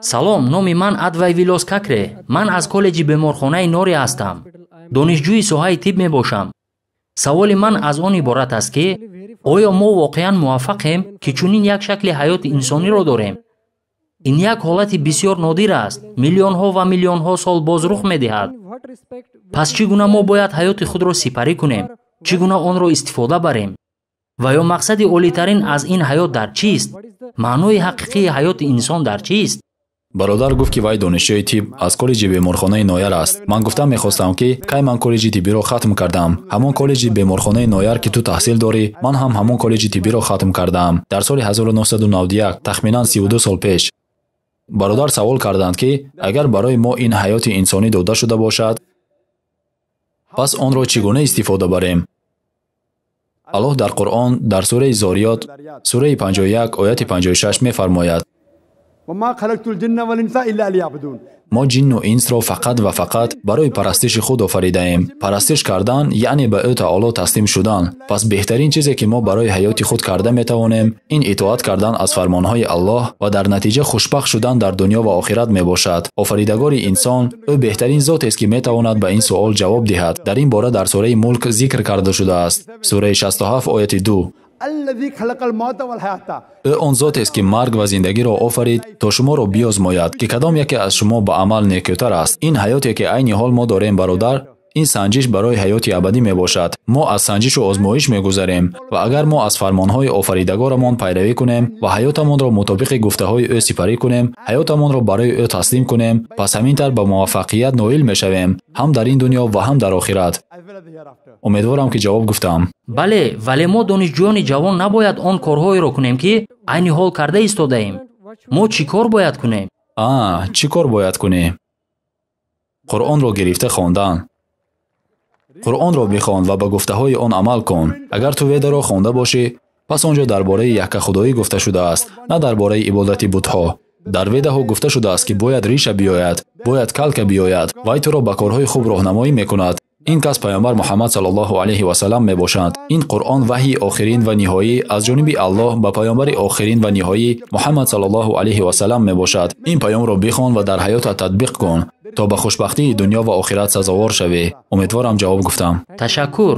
Салом, номи ман Адвай Вилос Какре. Ман аз коллеҷи беморхонаи Нори ҳастам. Донишҷӯи соҳаи тиб мебошам. Саволи ман аз он иборат аст, ки оё мо воқеан муваффақем, ки чунин як шакли ҳаёти инсониро дорем? Ин як ҳолати бисёр нодир аст, миллионҳо ва миллионҳо сол боз рух медиҳад. Пас чӣ гуна мо бояд ҳаёти худро сипарӣ кунем? Чӣ гуна онро истифода барем? Ва ё мақсади олитарин аз ин ҳаёт дар чист? Маънои ҳақиқии ҳаёти инсон дар чист? Бародар гуфт, ки вай донишҷӯи тиб аз коллеҷи беморхонаи Нояр аст. Ман гуфтам мехостам, ки кай ман коллеҷи тиббиро хатм кардам. Ҳамон коллеҷи беморхонаи Нояр, ки ту таҳсил дорӣ, ман ҳам ҳамон коллеҷи тиббиро хатм кардаам дар соли 1991, тахминан 32 сол пеш. Бародар савол карданд, ки агар барои мо ин ҳаёти инсонӣ дода шуда бошад, пас онро чӣ гуна истифода барем? Аллоҳ дар Қуръон дар сураи Зориёт, сураи 51, ояти 56 мефармояд: мо ҷинну инсро фақат ва фақат барои парастиши худ офаридаем. Парастиш кардан яъне ба ӯ таоло таслим шудан. Пас беҳтарин чизе, ки мо барои ҳаёти худ карда метавонем, ин итоат кардан аз фармонҳои Аллоҳ ва дар натиҷа хушбахт шудан дар дунё ва охират мебошад. Офаридагори инсон ӯ беҳтарин зотест, ки метавонад ба ин суол ҷавоб диҳад. Дар ин бора дар сураи Мулк зикр карда шудааст, сураи 67, ояти 2. Ӯ он зотест, ки марг ва зиндагиро офарид, то шуморо биёзмояд, ки кадом яке аз шумо ба амал некӯтар аст. Ин ҳаёте, ки айни ҳол мо дорем, бародар, ин санҷиш барои ҳаёти абадӣ мебошад. Мо аз санҷишу озмоиш мегузарем ва агар мо аз фармонҳои офаридагорамон пайравӣ кунем ва ҳаётамонро мутобиқи гуфтаҳои ӯ сипарӣ кунем, ҳаётамонро барои ӯ таслим кунем, пас ҳамин тавр ба муваффақият ноил мешавем ҳам дар ин дунё ва ҳам дар охират. Умедворам, ки ҷавоб гуфтам. Бале, вале мо донишҷӯёни ҷавон набояд он корҳоеро кунем, ки айни ҳол карда истодаем. Мо чӣ кор бояд кунем? Чӣ кор бояд кунӣ? Қуръонро гирифта хондан. Қуръонро бихон ва ба гуфтаҳои он амал кун. Агар ту Ведаро хонда бошӣ, пас он ҷо дар бораи яккахудоӣ гуфта шудааст, на дар бораи ибодати бутҳо. Дар Ведаҳо гуфта шудааст, ки бояд Риша биёяд, бояд Калка биёяд. Вай туро ба корҳои хуб роҳнамоӣ мекунад. Ин кас паёмбар Муҳаммад саллаллоҳу алайҳи васаллам мебошанд. Ин Қуръон ваҳйи охирин ва ниҳоӣ аз ҷониби Аллоҳ ба паёмбари охирин ва ниҳоӣ Муҳаммад саллаллоҳу алайҳи васаллам мебошад. Ин паёмро бихон ва дар ҳаётат татбиқ кун, то ба хушбахтии дунё ва охират сазовор шавӣ. Умедворам, ҷавоб гуфтам. Ташаккур.